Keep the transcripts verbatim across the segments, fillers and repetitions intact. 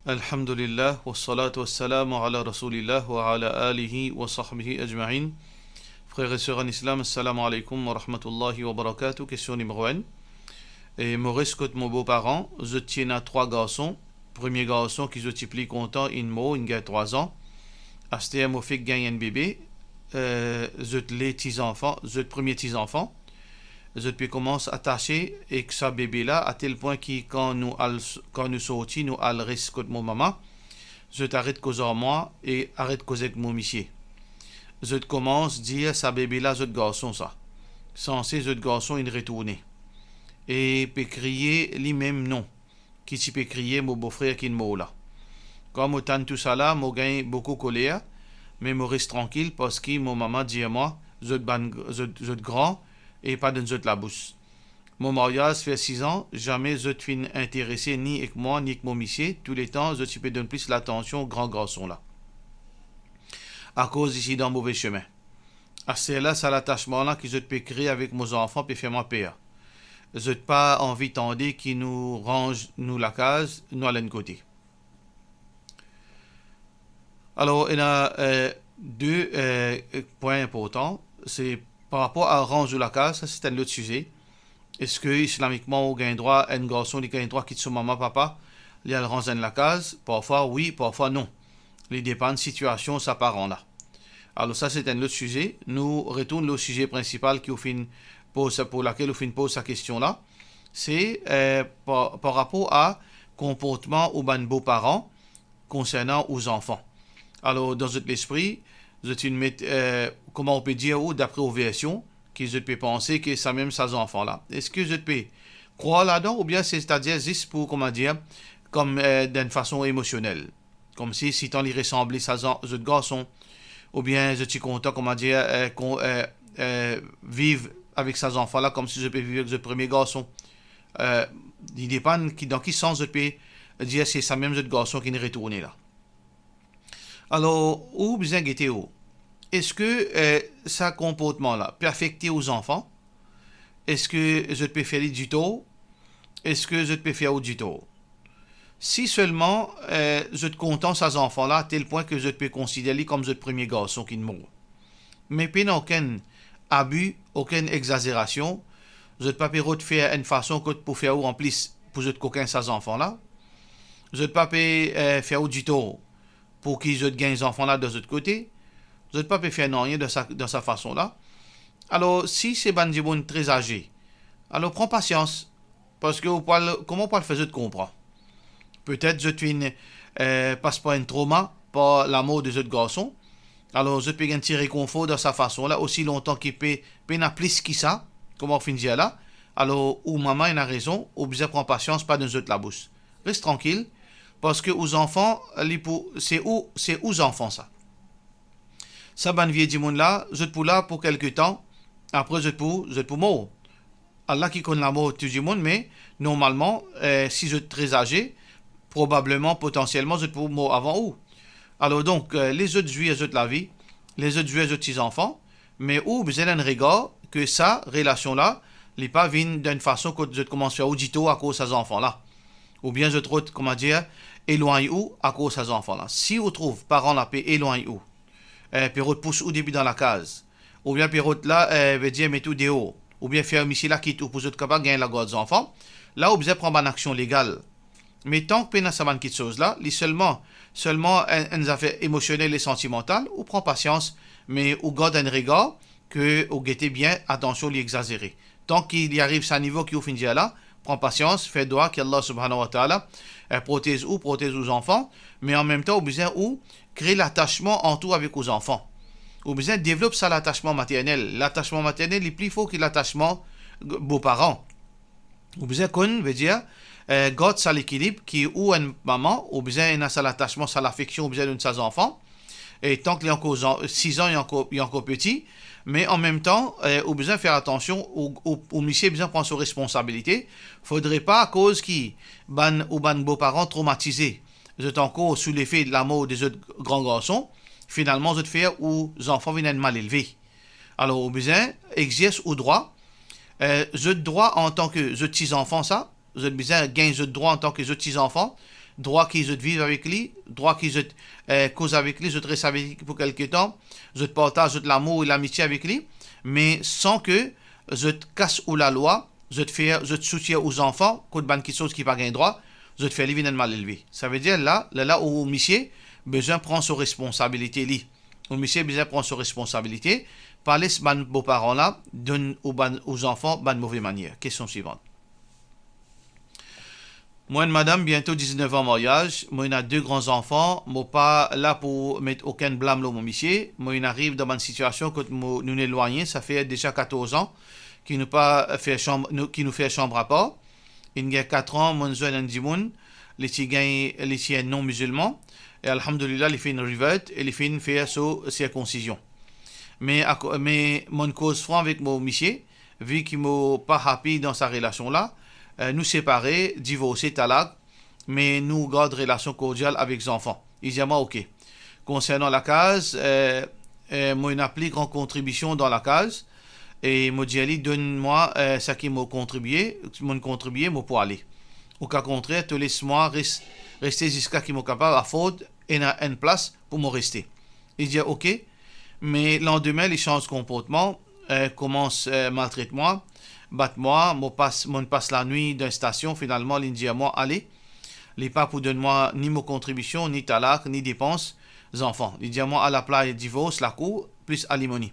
Alhamdulillah, wassalatu wassalamu ala Rasoulillah wa ala alihi wa sahbihi ajmain. Frer e ser an Islam, assalamu alaikum wa rahmatullahi wa barakatuh. Kestion nimero enn. E mo res kot mo boparan, zot ti ena trwa garson. Premie garson ki zot ti pli kontan, inn mor, inn gagn trwa zan. Aster mo fek gagn enn bebe, eh, zot le ti zanfan, zot premie ti zanfan. Zot pe koumans atase ek sa bebe la, atel pwin ki kan nou al, kan nou sorti, nou al res kot mo mama, zot aret koz ar mwa e aret koz ek mo misie. Zot koumans dir sa bebe la zot garson sa. Sanse zot garson inn retourne. E pe kriye limem non ki ti pe kriye mo bofrer ki inn mor la. Kan mo tann tousala, mo gagn boukou koler, me mo res trankil parski mo mama dir mwa, zot bann, zot, zot gran e pa donn zot labous. Mo maryaz fer sis an, zame zot finn interese ni ek mwa, ni ek mo misie, touletan zot ti pe donn plis latansion gran garson la. Akoz li ti dan move semin. Aster la, sa latasman la ki zot pe kree avek mo zanfan pe fer mwa per. Zot pa anvi tande ki nou ranz nou lakaz, nou al enn kote. Alor, ena, eh, de, eh, pwin inportan. Se par rapor a ranz ou lakaz, sa se enn lot size. Eski islamikman ou gagn drwa, enn garson, li gagn drwa kit so mama, papa, li al ranz enn lakaz? Parfwa wi, parfwa non. Li depann sitiasion sa paran la. Alor sa se enn lot size. Nou retourn lor size prinsipal ki ou finn poz, pou lakel ou finn poz sa kestion la. Se, eh, par, par rapor a konportman ou bann boparan konsernan ou zanfan. Alor, dan zot lespri, zot inn met, eh, kouma ou pe dir, ou dapre ou version, ki zot pe panse ki samem sa zanfan la. Eski zot pe krwar ladan, oubien setadir zis pou, kouma dir, kom, eh, dan enn fason emosionel? Komsi, sitan li resanble sa zan-, zot garson, oubien zot ti kontan, kouma dir, eh, kon-, eh, eh, viv avek sa zanfan la, komsi zot pe viv avek zot premie garson. Eh, li depann ki, dan ki sans zot pe dir se samem zot garson ki'nn retourne la. Alor, ou bizin gete ou. Eski, eh, sa konportman la pe afekte ou zanfan? Eski zot pe fer li ditor? Eski zot pe fer ou ditor? Si selman, eh, zot kontan sa zanfan la, tel pwin ki zot pe konsider li kom zot premie garson ki'nn mor. Me pena okenn abi, okenn egzazerasion, zot pa pe rod fer enn fason kot pou fer ou anplis pou zot kokin sa zanfan la. Zot pa pe, eh, fer ou ditor pou ki zot gagn zanfan la dan zot kote. Zot pa pe fer nanye dan sa, dan sa fason la. Alor, si se bann dimoun tre aze, alor pran pasians, parski ou pou al, kouma ou pou al fer zot konpran? Petet zot finn, eh, pas par enn troma par lamor de zot garson. Alor, zot pe gagn ti rekonfor dan sa fason la, osi lontan ki pe, pena plis ki sa, kouma ou finn dir la. Alor, ou mama ena rezon, ou bizin pran pasians, pa donn zot labous. Res trankil, parski ou zanfan, li pou, se ou, se ou zanfan sa. Sa bann vie dimoun la, zot pou la pou kelke tan, apre zot pou, zot pou mor. Allah ki konn lamor tou dimoun, me normalman, eh, si zot tre aze, probableman, potansielman, zot pou mor avan ou. Alor donk, eh, les zot zwir zot lavi, les zot zwir zot ti zanfan, me ou bizin enn regar ki sa relasion la, li pa vinn dan enn fason kot zot koumans fer ou ditor akoz sa zanfan la. Oubien zot rod, kouma dir, elwagn ou akoz sa zanfan la. Si ou trouv paran la pe elwagn ou, eh, pe rod pous ou depi dan lakaz, oubien pe rod la, eh, vedir met ou deor, oubien fer misie la kit ou pou zot kapav gagn lagard zanfan, la ou bizin pran bann aksion legal. Me tank pena sa bann kitsoz la, li selman, selman enn, enn zafer emosionel e santimantal, ou pran pasians, me ou gard enn regar ki ou gete bien, atansion, li egzazere. Tank ki li ariv sa nivo ki ou finn dir la, pran pasians, fer dwa ki Allah Subhanahu wa Ta'ala, eh, protez ou, protez ou zanfan, me anmemtan ou bizin ou kre latasman ant ou avek ou zanfan. Ou bizin devlop sa latasman maternel. Latasman maternel, li pli for ki latasman g-, boparan. Ou bizin konn, vedir, eh, gard sa lekilib ki ou enn mama, ou bizin ena sa latasman, sa lafeksion, ou bizin donn sa zanfan. E tank li ankor zan-, sis an, li ankor, li ankor peti, me anmemtan, eh, ou bizin fer atansion, ou, ou, ou misie bizin pran so responsabilite. Fodre pa akoz ki bann, ou bann boparan tromatize, zot ankor sou lefe lamor de zot gran garson, finalman zot fer ou zanfan vinn enn malelve. Alor, ou bizin egzers ou drwa, eh, zot drwa antan ki zot ti zanfan sa, zot bizin gagn zot drwa antan ki zot ti zanfan, drwa ki zot viv avek li, drwa ki zot, eh, koz avek li, zot res avek li pou kelke tan, zot partaz zot lamour e lamitie avek li, me san ke zot kas ou lalwa, zot fer, zot soutir ou zanfan kot bann kiksoz ki pa gagn drwa, zot fer li vinn enn malelve. Savedir la, lerla ou misie bizin pran so responsabilite li. Ou misie bizin pran so responsabilite, pa les bann boparan la donn ou bann, ou zanfan bann move manier. Kestion swivan. Mo enn madam, biento diznef an maryaz, mo ena de gran zanfan, mo pa la pou met okenn blam lor mo misie, mo inn ariv dan bann sitiasion kot mo, nou elwagne, sa fer deza katorz an ki nou pa fer sanm, nou, ki nou fer sanm apar. Inn gagn kat an, mo'nn zwenn enn dimoun, li ti gagn, li ti enn non-mizilman, e alhamdulillah, li finn revert e li finn fer so sirkonsizion. Me ako-, me mo'nn koz fran avek mo misie, vi ki mo pa happy dan sa relasion la, eh, nou separe, divorse, talak, me nou gard relasion kordial avek zanfan. Li dir mwa, "Ok." Konsernan lakaz, eh, eh, mo ena pli gran kontribision dan lakaz, e mo dir li, "Donn mwa, eh, seki mo kontribie, mo'nn kontribie, mo pou ale. Oka kontrer, to les mwa res-, reste ziska ki mo kapav afford ena enn plas pou mo reste." Li dir, "Ok." Me landime, li sanz konportman, eh, koumans, eh, maltret mwa, bat mwa, mo pas, mo'nn pas lanwit dan stasion, finalman, li'nn dir mwa, "Ale." Li pa pou donn mwa ni mo kontribision, ni talak, ni depans zanfan. Li dir mwa, "Al aplay divors lakour, plis alimoni.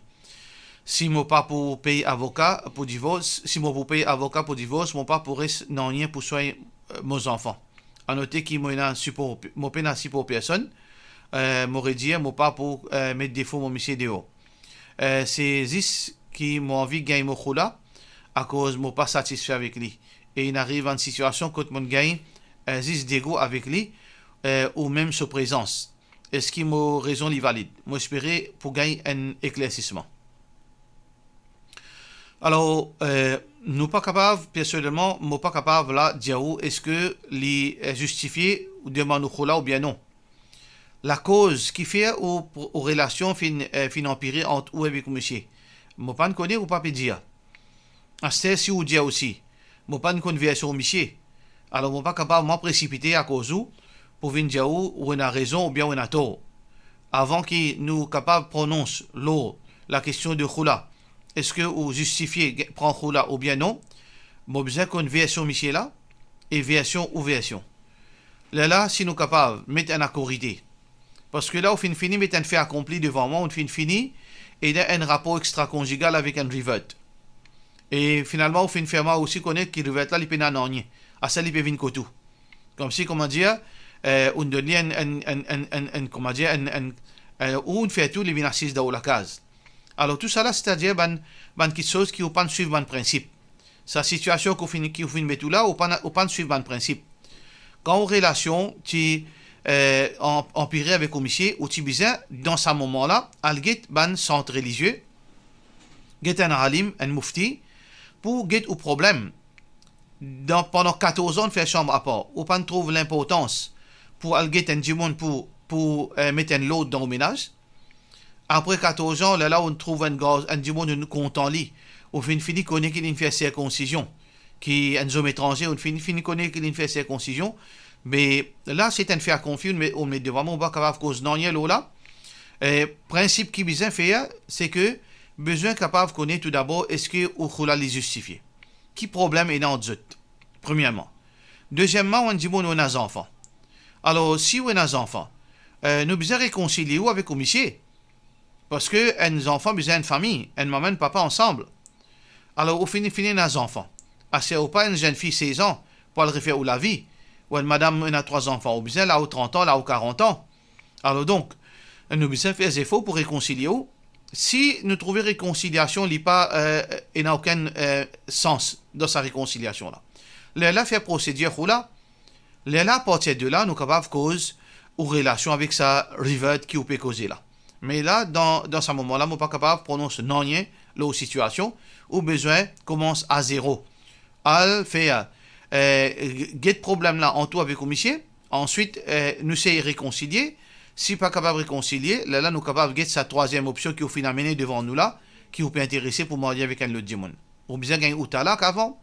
Si mo pa pou pey avoka pou divors, si mo pou pey avoka pou divors, mo pa pou res nanye pou swegn, eh, mo zanfan." Anote ki mo ena sipor, mo pena sipor personn, eh, mo redir, mo pa pou, eh, met defo mo misie deor. Eh, se zis ki mo anvi gagn mo khoula, akoz mo pa satisfe avek li. E inn ariv enn sitiasion kot mo'nn gagn, eh, zis dego avek li, eh, ou mem so prezans. Eski mo rezon li valid? Mo espere pou gagn enn eklersisman. Alor, eh, nou pa kapav, personelman, mo pa kapav la dir ou eski li, eh, zistifie ou demann ou khoula oubien non. Lakoz ki fer ou, ou relasion finn, eh, finn anpire ant ou avek ou misie, mo pa'nn kone, ou pa pe dir. Aster si ou dir osi, mo pa'nn konn version ou misie. Alor mo pa kapav mwa presipite akoz ou pou vinn dir ou, ou ena rezon oubien ou ena tor. Avan ki nou kapav pronons lor lakestion de khoula, eski ou zistifie ge-, pran khoula oubien non, mo bizin konn version misie la e version ou version. Lerla, si nou kapav met enn akorite. Parski la, ou finn fini met enn fe akonpli devan mwa, ou finn fini ena enn rapor extrakonzigal avek enn revert. E finalman, ou finn fer mwa osi kone ki revert la, li pena nanye. Aster li pe vinn kot ou. Komsi, kouma dir, eh, ou donn li enn, enn, enn, enn, enn, enn, kouma dir, enn, enn, eh, ou fer tou, li vinn asiz dan ou lakaz. Alor, tousala, setadir bann, bann kiksoz ki ou pa'nn swiv bann prinsip. Sa sitiasion ki ou finn, ki ou finn met ou la, ou pa'nn, ou pa'nn swiv bann prinsip. Kan ou relasion ti, eh, an-, anpire avek ou misie, ou ti bizin, dan sa moman la, al get bann sant relizie, get enn alim, enn mufti, pou get ou problem. Dan, pandan katorz an, fer sanm apar, ou pa'nn trouv linportans pou al get enn dimoun pou, pou, eh, met enn lord dan ou menaz. Apre katorz an, lerla ou trouv enn gar-, enn dimoun ou kontan li, ou finn fini kone ki li'nn fer sirkonsizion, ki enn zom etranze, ou finn fini kone ki li'nn fer sirkonsizion, me la, se enn fer konfi, ou met, ou met devan mwa, ou pa kapav koz nanye lor la. Eh, prinsip ki bizin fer, se ke bizin kapav kone toudabor eski ou khoula li zistifie. Ki problem ena ant zot? Premierman. Dezieman, ou enn dimoun ou ena zanfan. Alor, si ou ena zanfan, eh, nou bizin rekonsilie ou avek ou misie. Parski enn zanfan bizin enn fami, enn mama, enn papa ansam. Alor, ou fini, fini ena zanfan. Aster ou pa enn zenn fi sez an pou al refer ou lavi. Ou enn madam ena trwa zanfan, ou bizin la ou trant an, la ou karant an. Alor donk, nou bizin fer zefor pou rekonsilie ou. Si nou trouve rekonsiliasion, li pa, eh, ena okenn, eh, sans dan sa rekonsiliasion la, lerla fer prosedir khoula. Lerla, apartir de la, nou kapav koz ou relasion avek sa revert ki ou pe koze la. Me la, dan, dan sa moman la, mo pa kapav pronons nanye lor sitiasion, ou bizin koumans a zero. Al fer, eh, get problem la ant ou avek ou misie, answit, eh, nou sey rekonsilie. Si pa kapav rekonsilie, lerla nou kapav get sa trwaziem opsion ki ou finn amene devan nou la, ki ou pe interese pou marye avek enn lot dimoun. Ou bizin gagn ou talak avan,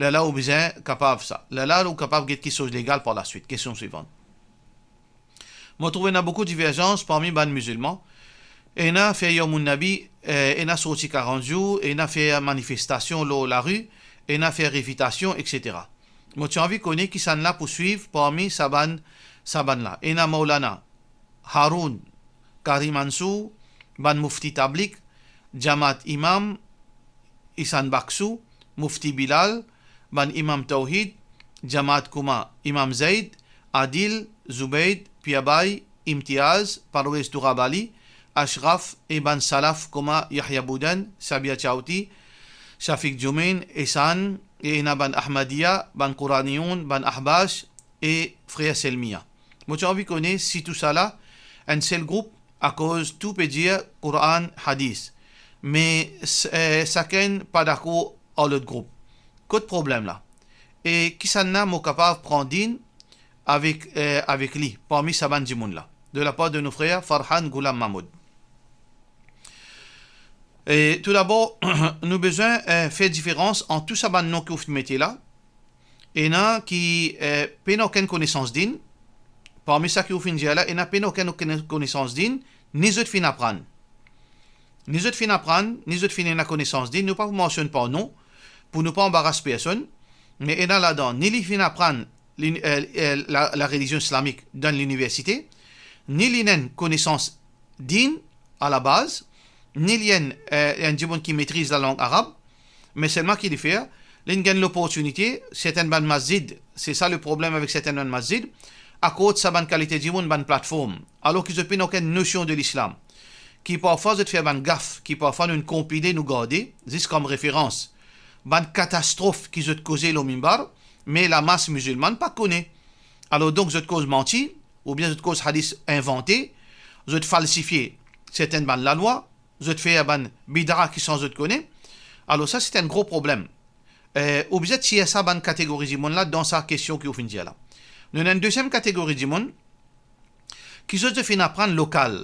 lerla ou bizin kapav sa. Lerla ou kapav get kiksoz legal par laswit. Kestion swivan. Mo trouv ena boukou diverzans parmi bann mizilman. Ena fer Yawmun Nabi, eh, ena sorti karant zour, ena fer manifestasion lor lari, ena fer revitasion, et cetera. Mo ti anvi kone kisannla pou swiv parmi sa bann, sa bann la. Ena Maulana Haroun Kari Mansour, bann mufti tablik, Jamaat Imam, Ihsan Bakshu, Mufti Bilal, bann Imam Tawhid, Jamaat kouma Imam Zaid, Adil, Zubaid, Piabay, Imtiaz, Parvez Tourab Ali, Ashraf e bann Salaf kouma Yahya Boudin, Sabir Chauti, Shafiq Jumein, Ehsan, e ena bann Ahmadiya, bann Kouraniyoun, bann Ahbash e Frer Selmiya. Mo ti anvi kone si tousala enn sel group, akoz tou pe dir Koran, Hadis. Me s-, eh, sakenn pa dakor ar lot group. Kot problem la? E kisannla mo kapav pran din avek, eh, avek li, parmi sa bann dimoun la? De lapar de nou frer Farhan Ghulam Mahmoud. E toudabor, nou bizin, eh, fer diferans ant tou sa bann non ki ou finn mete la. Ena ki, eh, pena okenn konesans din. Parmi sa ki ou finn dir la, ena pena okenn, okenn konesans din, ni zot finn aprann. Ni zot finn aprann, ni zot finn ena konesans din, nou pa pou mansionn par non, pou nou pa anbaras personn, me ena ladan, ni li finn aprann lin-, eh, eh, la, larelizion islamik dan liniversite, ni li ena enn konesans din alabaz, ni li enn, eh, enn dimoun ki metriz lalang arab, me selman ki li fer, li gagn loportinite, sertin bann masjid, se sa le problem avek sertin bann masjid, akord sa bann kalite dimoun bann platform, alor ki zot pena okenn nosion de lislam, ki parfwa zot fer bann gaf, ki parfwa nou konpile, nou garde, zis kom referans, bann katastrof ki zot koze lor minbar, me lamas mizilman pa kone. Alor donk zot koz manti, oubien zot koz hadis invante, zot falsifie sertin bann lalwa, zot fer bann bida ki san zot kone. Alor sa, se enn gro problem. Eh, ou bizin tir sa bann kategori dimoun la dan sa kestion ki ou finn dir la. Nou ena enn deziem kategori dimoun, ki zot, zot finn aprann lokal.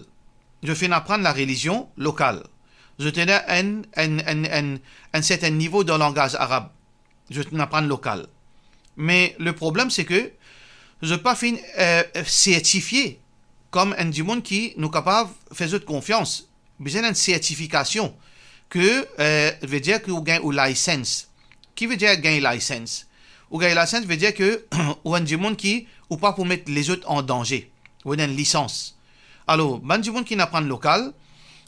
Zot finn aprann larelizion lokal. Zot ena enn, enn, enn, enn, enn sertin nivo dan langaz arab. Zot finn aprann lokal. Me le problem, se ke zot pa finn, eh, sertifie kom enn dimoun ki nou kapav fer zot konfians. Bizin enn sertifikasion ke, eh, vedir ki ou gagn ou license. Ki vedir gagn license? Ou gagn license vedir ke ou enn dimoun ki ou pa pou met lezot an danze. Ou ena enn lisans. Alor, bann dimoun ki finn aprann lokal,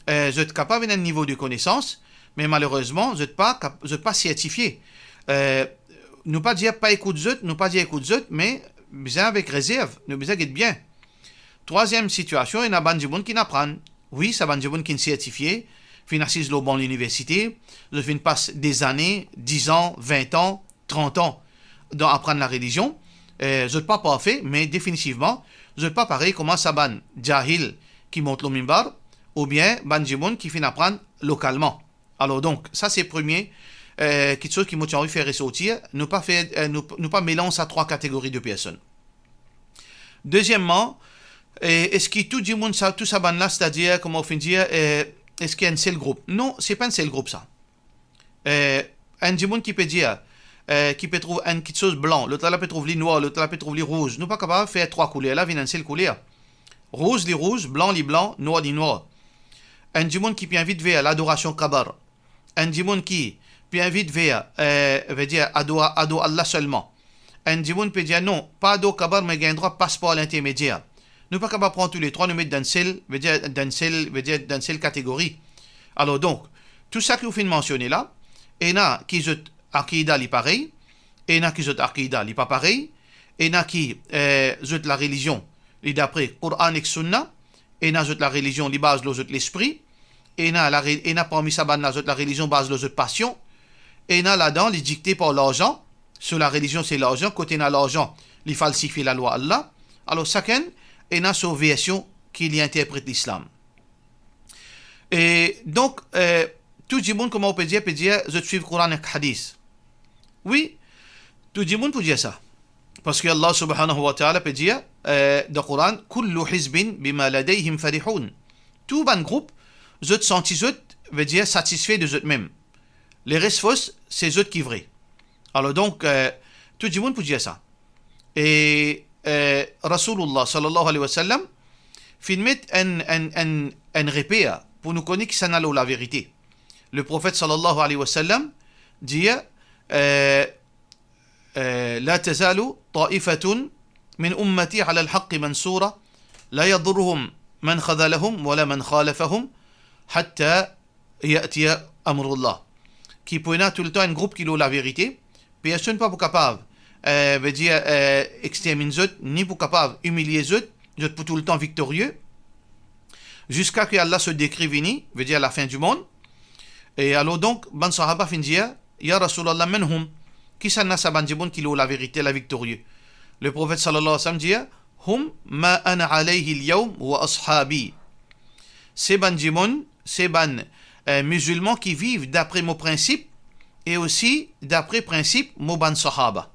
eh, zot kapav ena enn nivo de konesans, me malerezman, zot pa kap-, zot pa sertifie. Eh, nou pa dir pa ekout zot, nou pa dir ekout zot, me bizin avek rezerv, nou bizin get bien. Trwaziem sitiasion, ena bann dimoun ki finn aprann. Wi, sa bann dimoun ki finn sertifie, finn asiz lor ban liniversite, zot finn pas dezane, diz an, vin an, trant an dan aprann larelizion. Eh, zot pa parfe, me definitivman, zot pa parey kouma sa bann jahil ki mont lor minbar, oubien bann dimoun ki finn aprann lokalman. Alor donk, sa se premie, eh, kiksoz ki mo ti anvi fer resortir. Nou pa fer, eh, nou, nou pa melanz sa trwa kategori de personn. Dezieman, eh, eski tou dimoun sa, tou sa bann la, setadir, kouma ou finn dir, eh, eski enn sel group? Non, se pa enn sel group sa. Eh, enn dimoun ki pe dir, eh, ki pe trouv enn kiksoz blan, lot la pe trouv li nwar, lot la pe trouv li rouz. Nou pa kapav fer trwa kouler la vinn enn sel kouler. Rouz li rouz, blan li blan, nwar li nwar. Enn dimoun ki pe invit ver ladorasion kabar. Enn dimoun ki pe invit ver, eh, vedir ador, ador Allah selman. Enn dimoun pe dir, "Non, pa ador kabar, mo gagn drwa pas par lintermedier." Nou pa kapav pran touletrwa, nou met dan enn sel, vedir dan enn sel, vedir dan enn sel kategori. Alor donk, tou sa ki ou finn mansione la, ena ki zot akida li parey, ena ki zot akida li pa parey, ena ki, eh, zot larelizion li dapre Koran ek Sunna, ena zot larelizion li baz lor zot lespri, ena lare-, ena parmi sa bann la zot larelizion baz lor zot pasion, ena ladan li dikte par larzan, so larelizion se larzan, kot ena larzan, li falsifie lalwa Allah. Alor sakenn ena so version ki li interpret Lislam. E donk, eh, tou dimoun, kouma ou pe dir, pe dir, zot swiv Koran ek Hadis. Wi, tou dimoun pou dir sa. Parski Allah subhanahu wa ta'ala pe dir, eh, dan Koran, "Kullu hizbin bima ladayhim farihun." Tou bann group, zot santi zot, vedir satisfe de zot mem. Leres fos, se zot ki vre. Alor donk, eh, tou dimoun pou dir sa. E, eh, Rasoulullah sallallahu alayhi wa sallam, finn met enn, enn, enn, enn reper pou nou kone kisannla lor laverite. Le Profet sallallahu alayhi wa sallam dir, eh, eh, "La tazalu ta'ifatun min ummati ala al-haqqi mansura, la yadurruhum man khadhalahum wa la man khalafahum hatta ya'tiya amrullah." Ki pou ena toultan enn group ki lor laverite, personn pa pou kapav, eh, vedir, eh, extermine zot, ni pou kapav imilie zot, zot pou toultan viktorie, ziska ki Allah so dekre vini, vedir lafin dimond. E alor donk, bann sahaba finn dir, "Ya Rasulallah, man hum?" Kisannla sa bann dimoun ki lor laverite, laviktorie? Le Profet sallallahu alayhi wa sallam dir, "Hum ma ana alayhi al-yawm wa ashabi." Se bann dimoun, se bann, eh, mizilman ki viv dapre mo prinsip e osi dapre prinsip mo bann sahaba.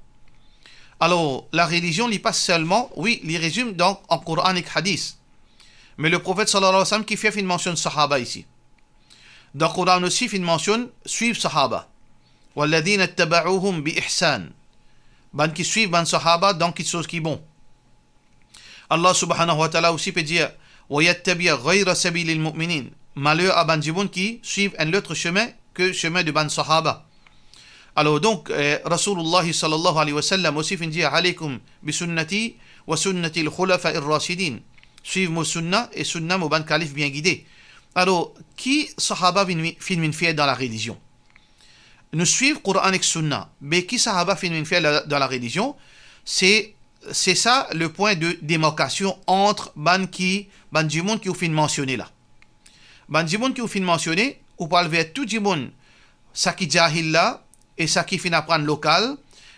Alor, larelizion, li pa selman, wi, li rezime dan, an Koran ek Hadis. Me le Profet sallallahu alayhi wa sallam kifer finn mansionn sahaba isi? Dan Koran osi finn mansionn swiv sahaba. "Walladhina ittaba'uhum bi ihsan." Bann ki swiv bann sahaba dan kiksoz ki bon. Allah subhanahu wa ta'ala osi pe dir, "Wa yattabi' ghayra sabilil mu'minin." Maler a bann dimoun ki swiv enn lot semin ke semin de bann sahaba. Alor donk, eh, Rasoulullah sallallahu alayhi wa sallam osi finn dir, "Alaykum bi sunnati wa sunnatil khulafa'ir rashidin." Swiv mo sunna e sunna mo bann kalif bien gide. Alor, ki sahaba vinn, finn vinn fer dan larelizion? Nou swiv Koran ek Sunna, be ki sahaba finn vinn fer la, dan larelizion? Se, se sa le pwin de demarkasion ant bann ki, bann dimoun ki ou finn mansione la. Bann dimoun ki ou finn mansione, ou pou al ver tou dimoun, sa ki jahil la, e sa ki finn aprann lokal,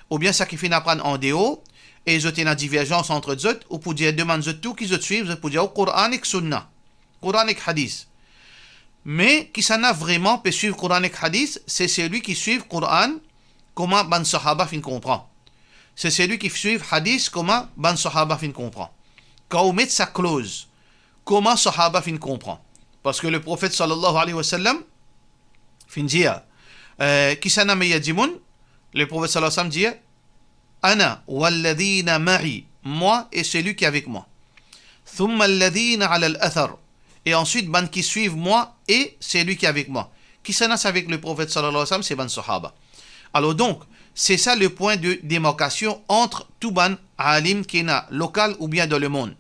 oubien sa ki finn aprann andeor, e zot ena diverzans ant zot, ou pou dir, demann zot tou ki zot swiv, zot pou dir ou Koran ek Sunna. Koran ek Hadis. Me kisannla vreman pe swiv Koran ek Hadis, se selwi ki swiv Koran kouma bann sahaba finn konpran. Se selwi ki swiv Hadis kouma bann sahaba finn konpran. Kan ou met sa kloz, kouma sahaba finn konpran. Parski le Profet sallallahu alayhi wa sallam finn dir, eh, kisannla meyer dimoun? Le Profet sallallahu alayhi wa sallam dir, "Ana walladhina ma'i", moi et celui qui est avec moi. "Thumma alladhina ala al-athar", et ensuite bann ki swiv moi et celui qui est avec moi. Kisannla avek le Profet sallallahu alayhi wa sallam? Se bann sahaba. Alor donk, se sa le pwin de demarkasion ant tou bann alim ki ena lokal oubien dan lemond.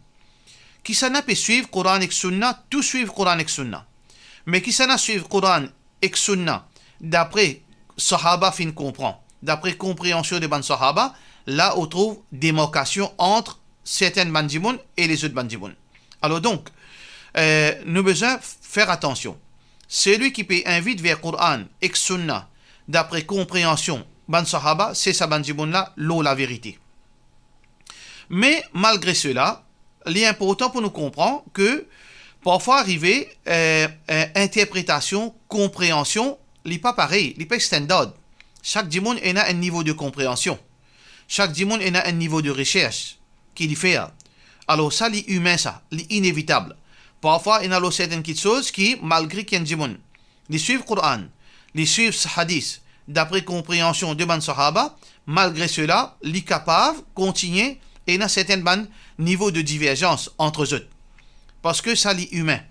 Kisannla pe swiv Koran ek Sunna, tou swiv Koran ek Sunna. Me kisannla swiv Koran ek Sunna dapre sahaba finn konpran, dapre konpreansion de bann sahaba, la ou trouv demarkasion ant sertin bann dimoun e lezot bann dimoun. Alor donk, eh, nou bizin f-, fer atansion. Selwi ki pe invit ver Koran ek Sunna dapre konpreansion bann sahaba, se sa bann dimoun la lor laverite. Me malgre sela, li inportan pou nou konpran ke parfwa arive, eh, eh, interpretasion, konpreansion, li pa parey, li pa standard. Sak dimoun ena enn nivo de konpreansion. Sak dimoun ena enn nivo de resers ki li fer. Alor sa, li imin sa, li inevitab. Parfwa, ena lor sertin kiksoz ki, malgre ki enn dimoun li swiv Koran, li swiv Hadis, dapre konpreansion de bann sahaba, malgre sela, li kapav kontigne ena sertin bann nivo de diverzans ant zot. Parski sa, li imin.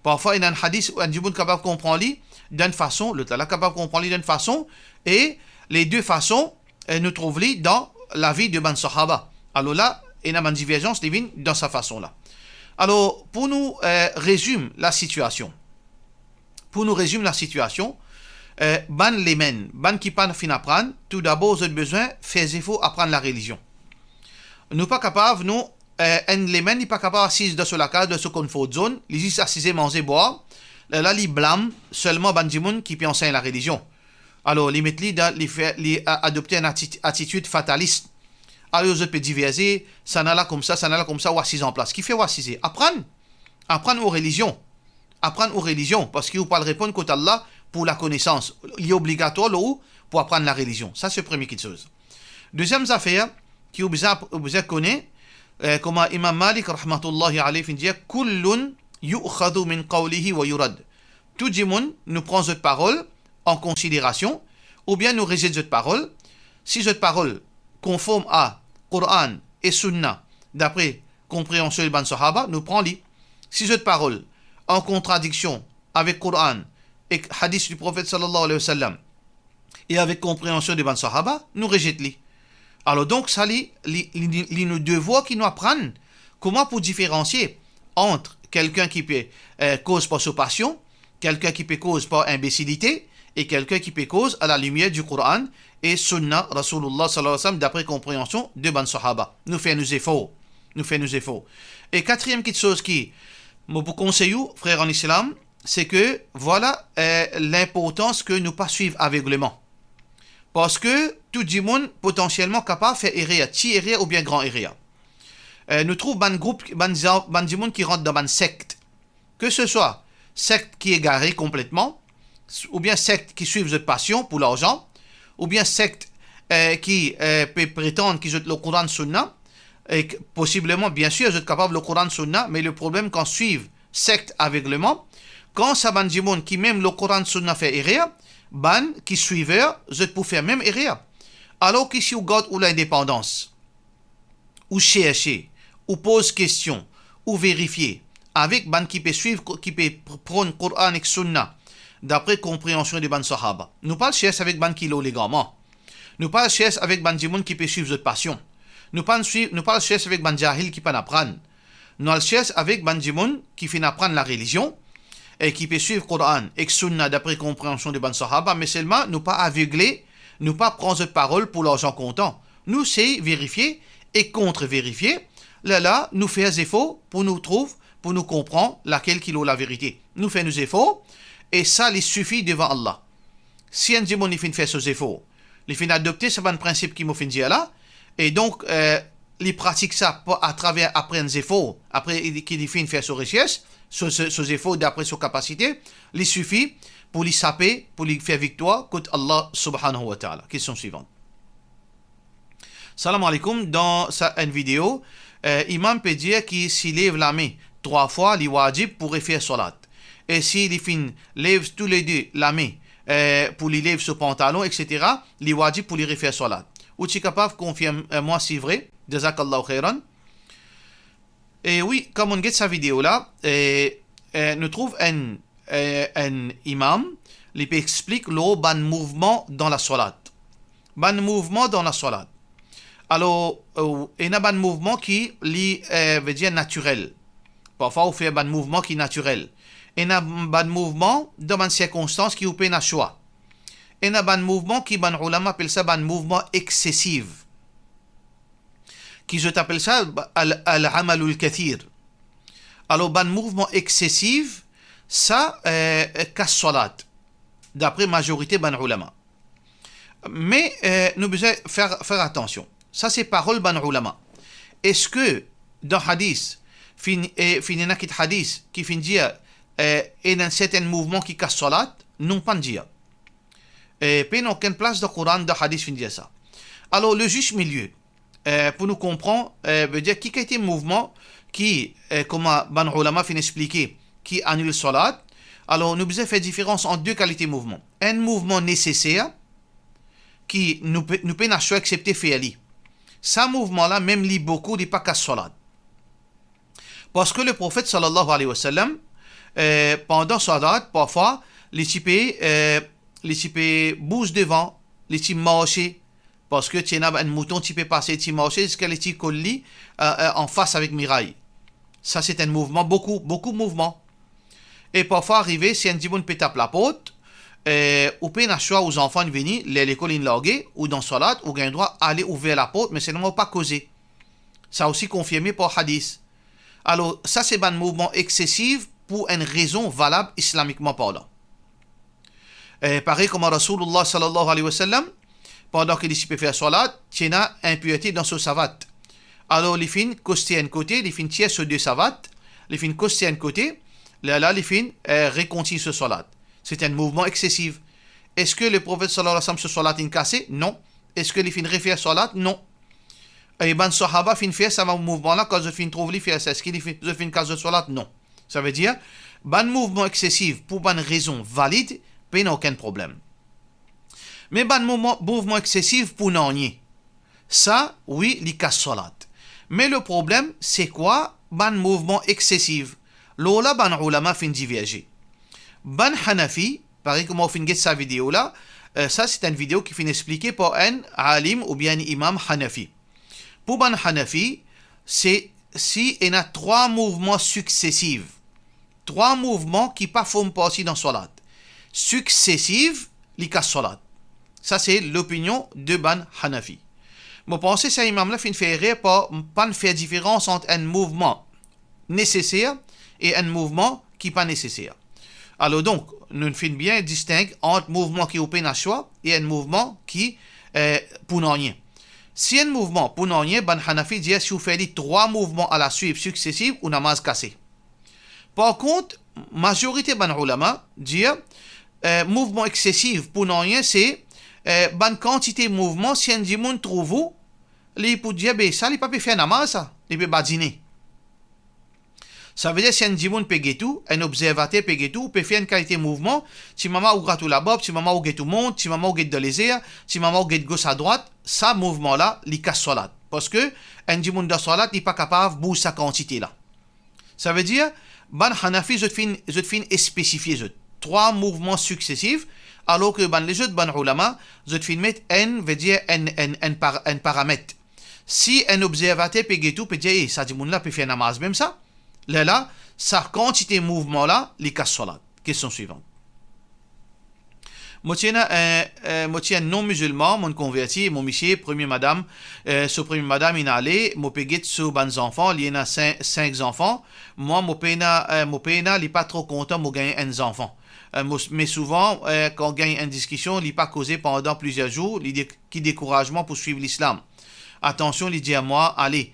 Parfwa, ena enn Hadis, enn dimoun kapav konpran li dan enn fason, lot la, la kapav konpran li dan enn fason, e le de fason, eh, nou trouv li dan lavi de bann sahaba. Alor la, ena bann diverzans, li vinn dan sa fason la. Alor, pou nou, eh, rezim lasitiasion, pou nou rezim lasitiasion, eh, bann laymen, bann ki pa finn aprann, toudabor zot bizin fer zefor aprann larelizion. Nou pa kapav, nou, eh, enn laymen, li pa kapav asiz dan so lakaz, dan so comfort zone, li zis asize, manze, bwar, lerla li blam selman bann dimoun ki pe ansegn larelizion. Alor, li met li dan, li fer, li a-, adopte enn ati-, atitid fatalis. Alor, zot pe diverze, sannla koumsa, sannla koumsa, ou asize anplas. Kifer ou asize? Aprann. Aprann ou relizion. Aprann ou relizion, parski ou pou al reponn kot Allah pou lakonesans. Li obligatwar lor ou pou aprann larelizion. Sa, se premie kiksoz. Deziem zafer ki ou bizin, ou bizin kone, eh, kouma Imam Malik, rahmatullahi alayh, finn dir, "Kullun yu'khadhu min qawlihi wa yurad." Tou dimoun, nou pran zot parol an konsiderasion, oubien nou rezet zot parol. Si zot parol konform a Koran e Sunna, dapre konpreansion de bann sahaba, nou pran li. Si zot parol an kontradiksion avek Koran ek hadis di Profet sallallahu alayhi wa sallam e avek konpreansion de bann sahaba, nou rezet li. Alor donk, sa li, li, li, li nou devwar ki nou aprann kouma pou diferansie ant kelkenn ki pe, eh, koz par so pasion, kelkenn ki pe koz par inbesilite, e kelkenn ki pe koz a la limier di Koran e Sunna Rasoulillah sallallahu alayhi wa sallam, dapre konpreansion de bann sahaba. Nou fer nou zefor. Nou fer nou zefor. E katriem kitsoz ki mo pou konsey ou, frer an Islam, se ke, vwala, eh, linportans ke nou pa swiv avegleman. Parski tou dimoun potansielman kapav fer erer, ti erer oubien gran erer. Eh, nou trouv bann group, bann za-, bann dimoun ki rant dan bann sekt. Ke se swa sekt ki egare konpletman, oubien sekt ki swiv zot pasion pou larzan, oubien sekt, eh, ki, eh, pe pretann ki zot lor Koran Sunna, e k-, posibleman, biensir, zot kapav lor Koran Sunna, me le problem kan swiv sekt avegleman, kan sa bann dimoun ki mem lor Koran Sunna fer erer, bann ki swiver, zot pou fer mem erer. Alor ki si ou gard ou lindepandans, ou serse, ou poz kestion, ou verifie avek bann ki pe swiv, ki pe pr-, pran Koran ek Sunna, dapre konpreansion de bann sahaba. Nou pa al serse avek bann ki lor legarman. Nou pa al serse avek bann dimoun ki pe swiv zot pasion. Nou pa swiv, nou pa al serse avek bann jahil ki pa'nn aprann. Nou al serse avek bann dimoun ki finn aprann larelizion e ki pe swiv Koran ek Sunna dapre konpreansion de bann sahaba, me selman nou pa avegle, nou pa pran zot parol pou larzan kontan. Nou sey verifie e kontreverifie, lerla nou fer zefor pou nou trouv, pou nou konpran lakel ki lor laverite. Nou fer nou zefor, e sa li sifi devan Allah. Si enn dimoun li finn fer so zefor, li finn adopte sa bann prinsip ki mo finn dir la, e donk, eh, li pratik sa pa-, atraver apre enn zefor, apre ki li finn fer so resers, so, so, so zefor dapre so kapasite, li sifi pou li sape, pou li fer viktwar kot Allah subhanahu wa ta'ala. Kestion swivan. Salam aleykoum, dan sa enn video, eh, imam pe dir ki si lev lame trwa fwa, li wajib pou refer swalat. E si li finn lev toule de lame, eh, pou li lev so pantalon, et cetera, li wajib pou li refer swalat. Ou ti kapav konfirm, eh, mwa si vre? Jazakallahu khairan. E wi, kan mo'nn get sa video la, e, e, nou trouv enn, e, enn imam, li pe explik lor bann mouvman dan laswalat. Bann mouvman dan laswalat. Alor, e, ena bann mouvman ki li, e, vedir natirel. Parfwa ou fer bann mouvman ki natirel. Ena bann mouvman dan bann sirkonstans ki ou pena swa. Ena bann mouvman ki bann oulama apel sa bann mouvman eksesif. Ki zot apel sa al, al-amalul kathir. Alor, bann mouvman eksesif, sa, eh, kas swalat, dapre mazorite bann oulama. Me, eh, nou bizin fer, fer atansion. Sa se parol bann oulama. Eski dan hadis, finn, eh, finn ena kit hadis ki finn dir, eh, ena enn sertenn mouvman ki kas swalat? Non, pa'nn dir. Eh, pena okenn plas dan Koran, dan hadis finn dir sa. Alor, le zis milie, eh, pou nou konpran, eh, vedir ki kalite mouvman ki, eh, kouma bann oulama finn explike, ki anil swalat. Alor, nou bizin fer diferans ant de kalite mouvman. Enn mouvman neseser, ki nou pe, nou pena swa exsepte fer li. Sa mouvman la, mem li boukou, li pa kas swalat. Parski le Profet sallallahu alayhi wa sallam, eh, pandan swalat, parfwa, li ti pe, eh, li ti pe bouz devan, li ti marse, parski ti ena enn mouton ti pe pase, ti marse ziska li ti kol li, eh, eh, anfas avek miray. Sa se enn mouvman boukou, boukou mouvman. E parfwa arive, si enn dimoun pe tap laport, eh, ou pena swa, ou zanfan inn vini, ler lekol inn large, ou dan swalat, ou gagn drwa ale ouver laport, me selman ou pa koze. Sa osi konfirme par hadis. Alor, sa se bann mouvman eksesif pou enn rezon valab islamikman parlan. Eh, parey kouma Rasoulillah sallallahu alayhi wa sallam, pandan ki li ti pe fer swalat, ti ena inpirte dan so savat. Alor, li finn koste enn kote, li finn tir so de savat, li finn koste enn kote, lerla li finn, eh, rekontign so swalat. Se enn mouvman eksesif. Eski le Profet sallallahu alayhi wa sallam so swalat inn kase? Non. Eski li finn refer swalat? Non. E bann sahaba finn fer sa mouvman la, kan zot finn trouv li fer sa, eski li finn, zot finn kas zot swalat? Non. Savedir, bann mouvman eksesif pou bann rezon valid, pena okenn problem. Me bann mouvman, mouvman eksesif pou nanye, sa, wi, li kas swalat. Me le problem, se kwa bann mouvman eksesif? Lor la bann oulama finn diverze. Bann Hanafi, parey kouma ou finn get sa video la, eh, sa se enn video ki finn explike par enn alim oubien enn imam Hanafi. Pou bann Hanafi, se si ena trwa mouvman siksesif, trwa mouvman ki pa form parti dan swalat, siksesif, li kas swalat. Sa se lopinion de bann Hanafi. Mo panse sa imam la finn fer erer par pa fer diferans ant enn mouvman neseser e enn mouvman ki pa neseser. Alor donk, nou finn bien disteng ant mouvman ki ou pena swa e enn mouvman ki, eh, pou nanye. Si enn mouvman pou nanye, bann Hanafi dir si ou fer li trwa mouvman alaswit siksesif, ou namaz kase. Par kont, mazorite bann oulama dir, eh, mouvman eksesif pou nanye se, eh, bann kantite mouvman, si enn dimoun trouv ou, li pou dir, be sa, li pa pe fer namaz sa, li pe badine. Savedir, si enn dimoun pe get ou, enn obzervater pe get ou, ou pe fer enn kalite mouvman, ti mama ou grat ou labarb, ti mama ou get ou mont, ti mama ou get dan lezer, ti mama ou get gos adrwat, sa mouvman la, li kas swalat. Parski enn dimoun dan swalat, li pa kapav bouz sa kantite la. Savedir, bann Hanafi, zot finn, zot finn espesifie zot trwa mouvman siksesif, alor ki bann lezot bann oulama, zot finn met enn, vedir enn, enn, enn par-, enn paramet. Si enn obzervater pe get ou, pe dir, "Eh, sa dimoun la pe fer namaz mem sa," lerla, sa kantite mouvman la, li kas swalat. Kestion swivan. Mo ti ena, eh, eh, mo ti enn non-mizilman, mo'nn konverti, mo misie, premie madam, eh, so premie madam inn ale, mo pe get so bann zanfan, li ena sink, sink zanfan. Mwa, mo pena, eh, mo pena, li pa tro kontan mo gagn enn zanfan. Eh, mo, me souvan, eh, kan gagn enn diskision, li pa koze pandan plizier zour, li de-, ki dekouraz mwa pou swiv Lislam. Atansion, li dir mwa, ale,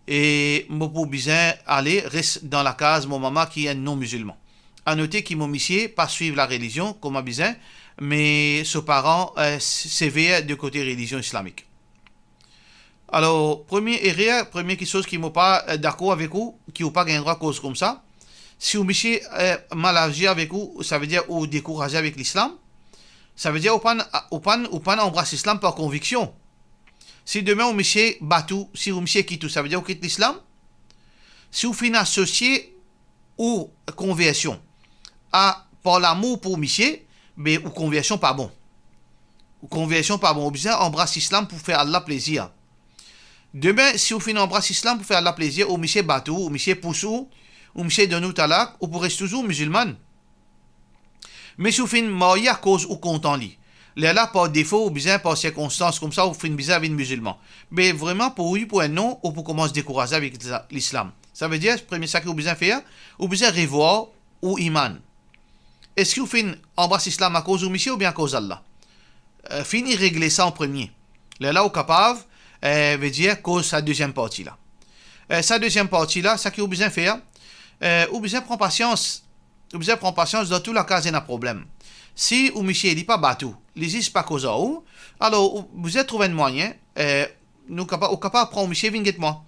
e mo pou bizin ale res dan lakaz mo mama ki enn non-mizilman. Anote ki mo misie pa swiv larelizion kouma bizin, me so paran, eh, sever de kote relizion islamik. Alor, premie erer, premie kiksoz ki mo pa, eh, dakor avek ou, ki ou pa gagn drwa koz koumsa, si ou misie, eh, mal azir avek ou, savedir ou dekouraze avek Lislam, savedir ou pa'nn, ou pa'nn, ou pa'nn anbras Lislam par konviksion. Si demin ou misie bat ou, si ou misie kit ou, savedir ou kit Lislam? Si ou finn asosie ou konversion a, par lamour pou ou misie, be ou konversion pa bon. Ou konversion pa bon, ou bizin anbras Lislam pou fer Allah plezir. Demin, si ou finn anbras Lislam pou fer Allah plezir, ou misie bat ou, ou misie pous ou, ou misie donn ou talak, ou pou res touzour mizilman. Me si ou finn marye akoz ou kontan li, lerla par defo ou bizin, par sirkonstans koumsa, ou finn bizin vinn mizilman. Me vreman, pou wi, pou enn non, ou pou koumans dekouraze avek Isla-, Lislam. Savedir, premie sa ki ou bizin fer, ou bizin revwar ou iman. Eski ou finn anbras Lislam akoz ou misie oubien akoz Allah? Eh, fini regle sa an premie. Lerla ou kapav, eh, vedir koz sa deziem parti la. Eh, sa deziem parti la, sa ki ou bizin fer, eh, ou bizin pran pasians. Ou bizin pran pasians, dan tou laka ena problem. Si ou misie, li pa bat ou, li zis pa koz ar ou, alor ou bizin trouv enn mwayin, eh, nou kapa-, ou kapav pran ou misie vinn get mwa.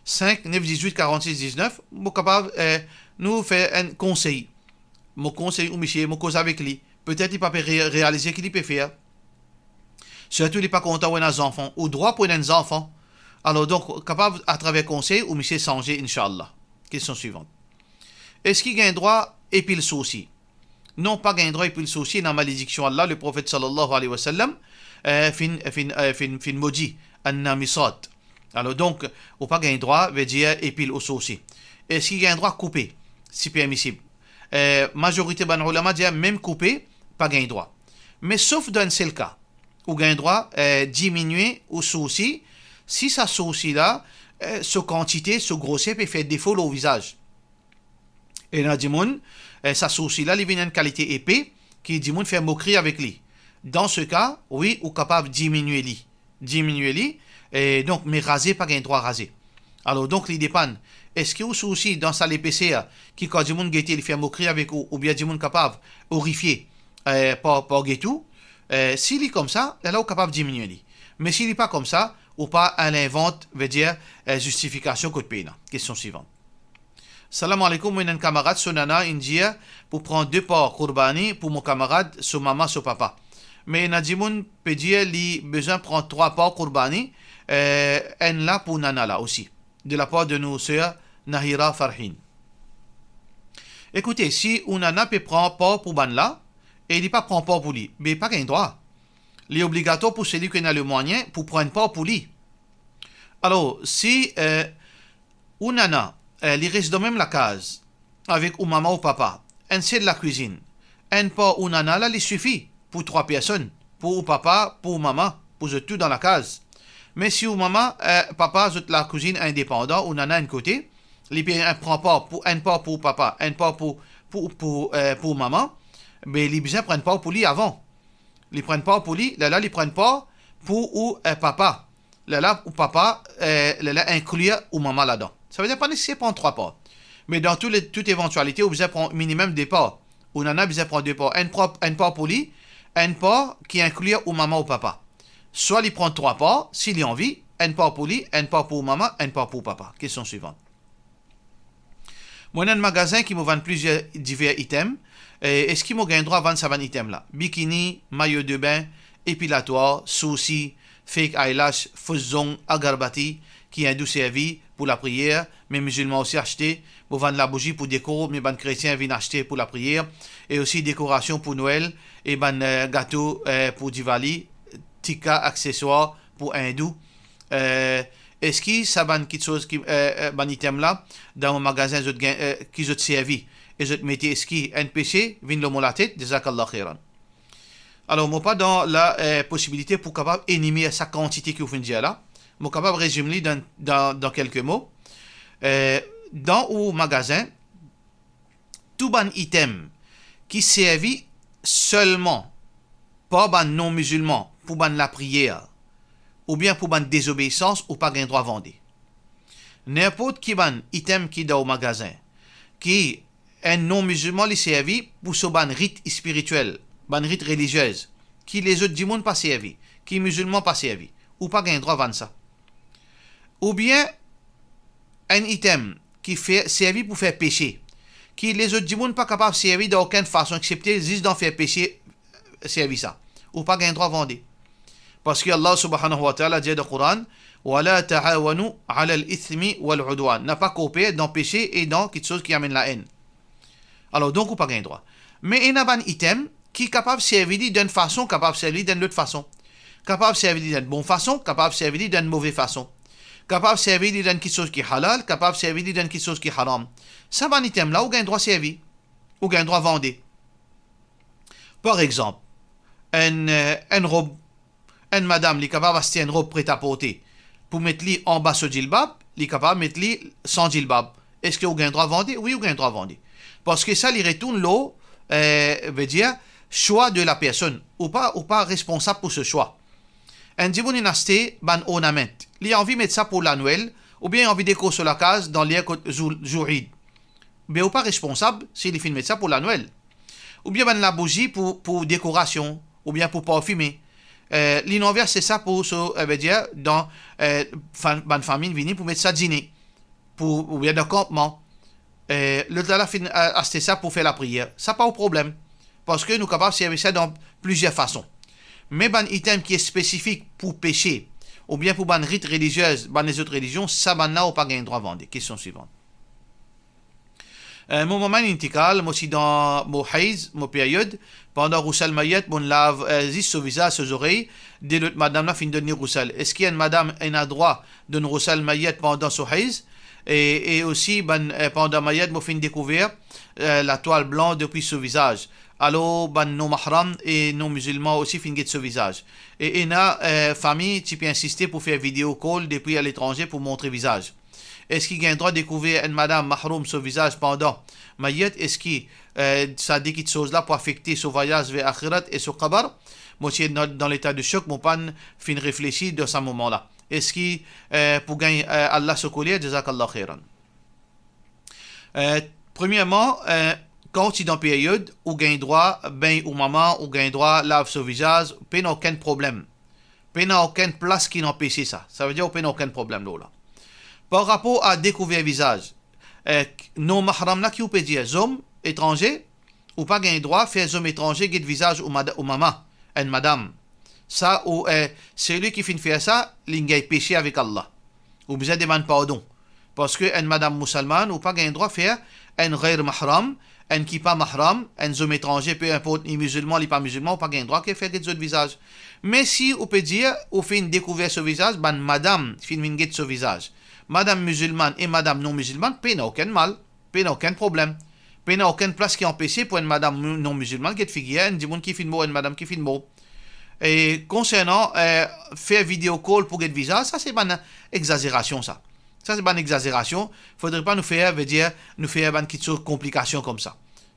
Sink, nef, dizwit, karannsis, diznef, mo kapav, eh, nou fer enn konsey. Mo konsey ou misie, mo koz avek li. Petet li pa pe re-, realize ki li pe fer. Sirtou li pa kontan ou ena zanfan. Ou drwa pou ena enn zanfan. Alor donk, kapav atraver konsey ou misie sanze, inshallah. Kestion swivan. Eski gagn drwa epil soursi? Non, pa gagn drwa epil soursi, ena malediksion Allah, Leprofet sallallahu alayhi wa sallam, eh, finn, finn, eh, finn, finn modi, an-namisat. Alor donk, ou pa gagn drwa, vedir epil ou soursi. Eski gagn drwa koupe, si permisib? Eh, mazorite bann oulama dir mem koupe, pa gagn drwa. Me sof dan enn sel ka, ou gagn drwa, eh, diminie ou soursi, si sa soursi la, eh, so kantite, so groser pe fer defo lor vizaz. Ena dimoun, eh, sa soursi la, li vinn enn kalite epe, ki dimoun fer mokri avek li. Dan se ka, wi, ou kapav diminie li. Diminie li, e donk, me raze, pa gagn drwa raze. Alor, donk, li depann. Eski ou soursi dan sa lepeser, ki kan dimoun gete, li fer mokri avek ou, oubien dimoun kapav orifie, eh, par, par get ou, eh, si li koumsa, lerla ou kapav diminie li. Me si li pa koumsa, ou pa al invant, vedir, eh, zistifikasion kot pena. Kestion swivan. Salam aleykoum, mo ena enn kamarad, so nana inn dir pou pran de par kourbani pou mo kamarad, so mama, so papa. Me ena dimoun pe dir li bizin pran trwa par kourbani, eh, enn la pou nana la osi. De lapar de nou ser Nahira Farhin. Ekoute, si ou nana pe pran par pou bannla, e li pa pran par pou li, be pa gagn drwa. Li obligatwar pou seli ki ena lemwayin pou pran enn par pou li. Alor, si, eh, ou nana, eh, li res dan mem lakaz avek ou mama ou papa, enn sel lakwizinn, enn par ou nana la, li sifi pou trwa personn, pou ou papa, pou ou mama, pou zot tou dan lakaz. Me si ou mama, eh, papa, zot lakwizinn indepandan, ou nana enn kote, li pe enn pran par pou, enn par pou ou papa, enn par pou, pou, pou, eh, pou ou mama, be li bizin pran par pou li avan. Li pran par pou li, lerla li pran par pou ou, eh, papa. Lerla ou papa, eh, lerla inkli ou mama ladan. Savedir pa neseser pran trwa par. Me dan tou le, tout evantwalite, ou bizin pran minimem de par. Ou nana bizin pran de par. Enn par, enn par pou li, enn par ki inkli ou mama ou papa. Swa li pran trwa par, si li anvi, enn par pou li, enn par pou ou mama, enn par pou ou papa. Kestion swivan. Mo ena enn magazin ki mo vann plizier diver item. E, eski mo gagn drwa vann sa bann item la? Bikini, mayo de bin, epilatwar, soursi, fake eyelash, fos zong, agarbati, ki indou servi pou lapriyer, me mizilman osi aste. Mo vann labouzi pou dekor, me bann kretien vinn aste pou lapriyer. E osi dekorasion pou Nwel, e bann, eh, gato, eh, pou Diwali, tika, akseswar pou indou. Eh, eski sa bann kitsoz ki, eh, eh, bann item la, dan mo magazin zot gagn, eh, ki zot servi, e zot mete, eski enn pese vinn lor mo latet? Jazakallah khairan. Alor, mo pa dan la, eh, posibilite pou kapav enimer sa kantite ki ou finn dir la. Mo kapav rezime li dan, dan, dan kelke mo. Eh, dan ou magazin, tou bann item ki servi selman par bann non-mizilman pou bann lapriyer oubien pou bann dezobeisans, ou pa gagn drwa vande. Ninport ki bann item ki dan ou magazin, ki enn non-mizilman li servi pou so bann rit spiritiel, bann rit reliziez, ki lezot dimoun pa servi, ki mizilman pa servi, ou pa gagn drwa vann sa. Oubien enn item ki fer, servi pou fer pese, ki lezot dimoun pa kapav servi dan okenn fason, exsepte zis dan fer pese, servi sa. Ou pa gagn drwa vande. Parski Allah subhanahu wa ta'ala dir dan Koran, "Wa la ta'awanu alal ithmi wal udwan." Napa korper dan pese e dan kitsoz ki amenn laenn. Alor, donk, ou pa gagn drwa. Me ena bann item ki kapav servi li dan enn fason, kapav servi li dan enn lot fason. Kapav servi li dan enn bon fason, kapav servi li dan enn move fason. Kapav servi li dan enn kitsoz ki halal, kapav servi li dan enn kitsoz ki haram. Sa bann item la, ou gagn drwa servi. Ou gagn drwa vande. Par exanp, enn, eh, enn rob, enn madam, li kapav aste enn rob pretaporte pou met li anba so jilbab, li kapav met li san jilbab. Eski ou gagn drwa vande? Wi, ou gagn drwa vande. Parski sa, li retourn lor, eh, vedir, swa de la personn. Ou pa, ou pa responsab pou so swa. Enn dimoun inn aste bann ornament. Li anvi met sa pou Lanwel, oubien li anvi dekor so lakaz dan ler kot zour, zour Eid. Be ou pa responsab si li finn met sa pou Lanwel. Oubien bann labouzi pou, pou dekorasion, oubien pou parfime. Eh, li inn anvi aste sa pou so, eh, vedir, dan, eh, fa-, bann fami vini pou met sa dine, pou, oubien dan kanpman. Eh, lot la, la finn, eh, aste sa pou fer lapriyer. Sa pa ou problem. Parski nou kapav servi sa dan plizier fason. Me bann item ki spesifik pou pese, oubien pou bann rit reliziez, bann lezot relizion, sa bann la ou pa gagn drwa vande. Kestion swivan. Eh, mo moman intikal, mo ti dan mo hayz, mo peryod, pandan rousal mayet, mo'nn lav, eh, zis so vizaz, so zorey, de lot madam la finn donn li rousal. Eski enn madam ena drwa donn rousal mayet pandan so hayz? E, e osi, bann, eh, pandan mayet, mo finn dekouver, eh, latwal blan depi so vizaz. Alor, bann non-mahram e non-mizilman osi finn get so vizaz. E ena, eh, fami ti pe insiste pou fer video call depi aletranze pou montre vizaz. Eski gagn drwa dekouver enn madam mahroum so vizaz pandan mayet? Eski, eh, sa de kitsoz la pou afekte so vwayaz ver axirat e so kabar? Mo ti dan, dan leta de sok, mo pa'nn finn reflesi dan sa moman la. Eski, eh, pou gagn, eh, Allah so koler? Jazakallah khairan. Eh, premierman, eh, kan ou ti dan peryod, ou gagn drwa bengn ou mama, ou gagn drwa lav so vizaz, pena okenn problem. Pena okenn plas ki inn anpese sa. Savedir ou pena okenn problem lor la. Par rapor a dekouver vizaz, eh, non-mahram la ki ou pe dir, zom etranze, ou pa gagn drwa fer zom etranze get vizaz ou mad-, ou mama, enn madam. Sa ou, eh, seli ki finn fer sa, li'nn gagn pese avek Allah. Ou bizin demann pardon. Parski enn madam mousalmann, ou pa gagn drwa fer enn gayr mahram, enn ki pa mahram, enn zom etranze, pe inport li mizilman, li pa mizilman, ou pa gagn drwa ke fer get zot vizaz. Me si ou pe dir, ou finn dekouver so vizaz, bann madam finn vinn get so vizaz, madam mizilmann e madam non mizilmann, pena okenn mal, pena okenn problem. Pena okenn plas ki anpese pou enn madam non mizilmann get figir enn dimoun ki finn mor, enn madam ki finn mor. E konsernan, eh, fer video call pou get vizaz, sa se bann egzazerasion sa. Sa se bann egzazerasion, fodre pa nou fer, vedir, nou fer bann kitsoz konplikasion koumsa.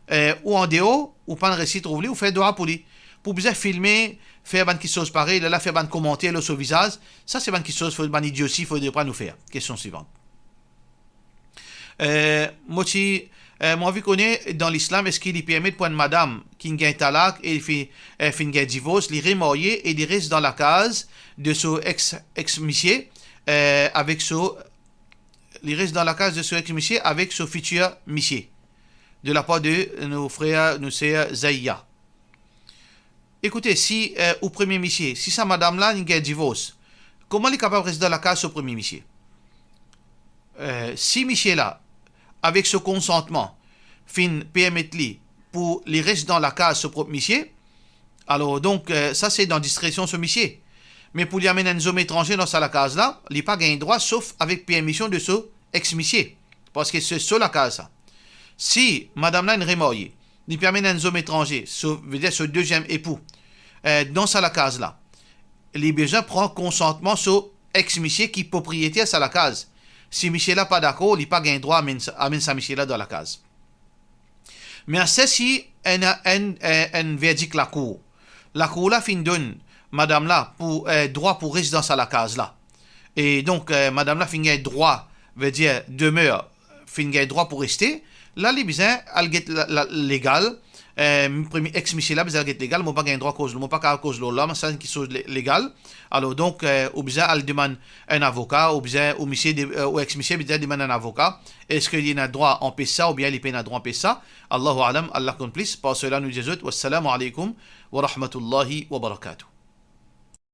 Eh, ou andeor, ou pa'nn resi trouv li, ou fer dwa pou li. Pou bizin filme, fer bann kitsoz parey, lerla fer bann komanter lor so vizaz, sa se bann kitsoz, fo-, bann idioti, fodre pa nou fer. Kestion swivan. Eh, mo ti, eh, mo anvi kone, dan Lislam, eski li permet pou enn madam ki gagn talak e fi-, eh, finn gagn divors, li remarye e li res dan lakaz de so ex, ex misie, eh, avek so, li res dan lakaz de so ex misie avek so fitir misie, de lapar de nou frer, nou ser Zaya. Ekoute, si, eh, ou premie misie, si sa madam la, li gagn divors, kouma li kapav res dan lakaz so premie misie? Eh, si misie la, avek so konsantman, finn permet li pou li res dan lakaz so prop misie, alor, donk, eh, sa se dan diskresion so misie. Me pou li amenn enn zom etranze dan sa lakaz la, li pa gagn drwa, sof avek permision de so ex misie, parski se so lakaz sa. Si madam la inn remarye, li pe amenn enn zom etranze, so, vedir so deziem epou, eh, dan sa lakaz la, li bizin pran konsantman so ex misie ki propriyeter sa lakaz. Si misie la pa dakor, li pa gagn drwa amenn sa, amenn sa misie la dan lakaz. Me aster si enn, enn, enn, enn verdik lakour, lakour la finn donn madam la pou, eh, drwa pou res dan sa lakaz la. E donk, eh, madam la finn gagn drwa, vedir demer, finn gagn drwa pou reste, la li bizin al get la, la, legal, eh, premie ex misie la bizin al get legal, mo pa gagn drwa koz, mo pa kapav koz lor la, me sa enn kitsoz le-, legal. Alor donk, eh, ou bizin al demann enn avoka, ou bizin, ou misie de, eh, ou ex misie bizin demann enn avoka. Eski li ena drwa anpes sa oubien li pena drwa anpes sa? Allahu a'lam, Allah konn plis. Par sela nou dir zot, wassalamu alaikum wa rahmatullahi wa barakatuh.